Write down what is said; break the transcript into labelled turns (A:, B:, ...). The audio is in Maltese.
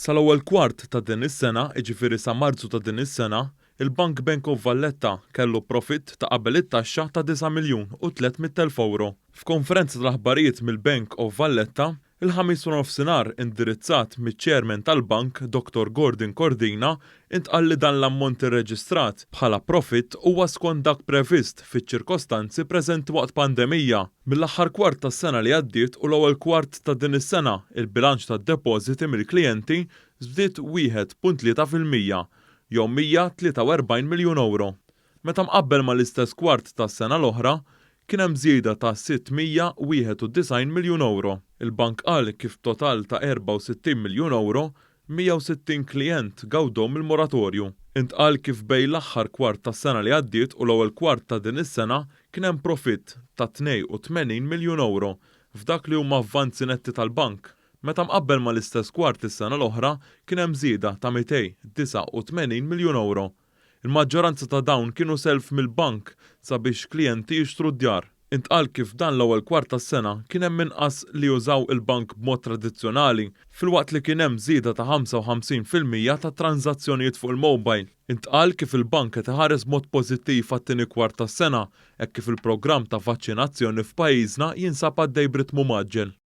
A: Sal-ewwel kwart ta' din is-sena, jiġifieri sa Marzu ta' din is-sena, il-Bank Bank of Valletta kellu profitt ta' qabel it-taxxa ta' 9 miljun u 300 elf ewro. F'konferenza tal-aħbarijiet mill-Bank of Valletta, il-Ħamis waranofsinhar indirizzat miċ-Chairman tal-Bank Dottor Gordon Cordina intqal li dan l-ammont irreġistrat bħala profitt huwa skont dak previst fiċ-ċirkostanzi preżenti waqt pandemija. Mill-aħħar kwart tas-sena li għaddiet u l-ewwel kwart ta' din is-sena, il-bilanċ tad-depożiti mill-klijenti żdied 1.3% jew 143 miljun ewro. Meta mqabbel mal-istess kwart tas-sena l-oħra, kien hemm żieda ta' 691 miljun ewro. Il-bank qal kif b'total ta' 64 miljun ewro, 160 klijent gawdew mill-moratorju. Intqal kif bejn l-aħħar kwart tas-sena li għaddiet u l-ewwel kwart ta' din is-sena kien hemm profitt ta' 82 miljun ewro f'dak li huma avvanzi netti tal-bank. Meta mqabbel mal-istess kwart is-sena l-oħra kien hemm żieda ta' 289 miljun ewro. Il-maġġoranza ta' dawn kienu self mill-bank sabiex klijenti jixtru d-djar. Intqal kif dan l-ewwel kwart tas-sena kien hemm inqas li jużaw il-bank b'mod tradizzjonali filwaqt li kien hemm żieda ta' 55% ta' tranżazzjonijiet fuq il-mobile. Intqal kif il-bank qed iħares b'mod pożittiv għat-tieni kwart tas-sena hekk kif il-programm ta' vaċċinazzjoni f'pajjiżna jinsab għaddej b'ritmu mgħaġġel.